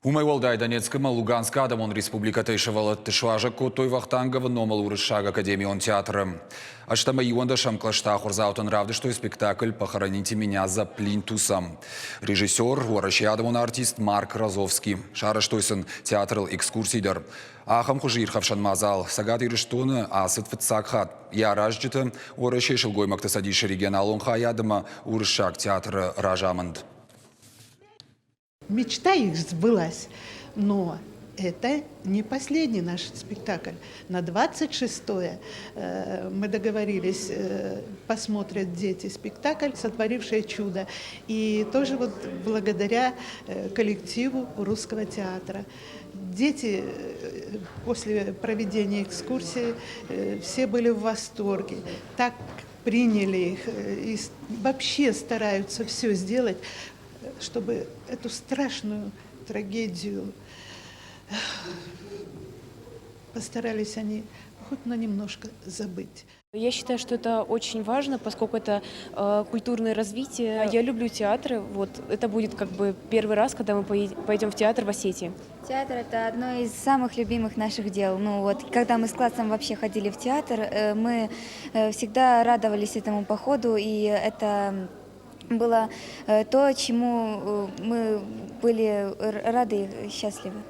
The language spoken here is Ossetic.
Уымӕй уӕлдай Донецкы ӕмӕ Луганскы адӕмон республикӕтӕй сывӕллӕтты суазӕг кодтой Вахтанговы номыл Уырыссаг академион театры. Ӕстӕмӕ иуӕндӕсӕм кълӕсты ахуырдзаутӕн равдыстой спектакль «Похороните меня за плинтусом». Режиссер, Уӕрӕсейы адӕмон артист Марк Розовский. Сарӕзтой сын театрыл экскурси дӕр. Ахӕм хуызы ирхӕфсӕн мадзал Цӕгат Ирыстоны ацыд фыццаг хатт. Йӕ аразджыты Уӕрӕсейы сылгоймӕгты цӕдисы регионалон хайад ӕмӕ Уырыссаг театры разамынд. Мечта их сбылась, но это не последний наш спектакль. На 26-е мы договорились, посмотрят дети спектакль «Сотворившее чудо». И тоже вот благодаря коллективу русского театра. Дети после проведения экскурсии все были в восторге. Так приняли их и вообще стараются все сделать, чтобы эту страшную трагедию постарались они хоть на немножко забыть. Я считаю, что это очень важно, поскольку это культурное развитие. Я люблю театры. Вот это будет как бы первый раз, когда мы пойдем в театр в Осетии. Театр – это одно из самых любимых наших дел. Ну вот, когда мы с классом вообще ходили в театр, мы всегда радовались этому походу, и это было то, чему мы были рады и счастливы.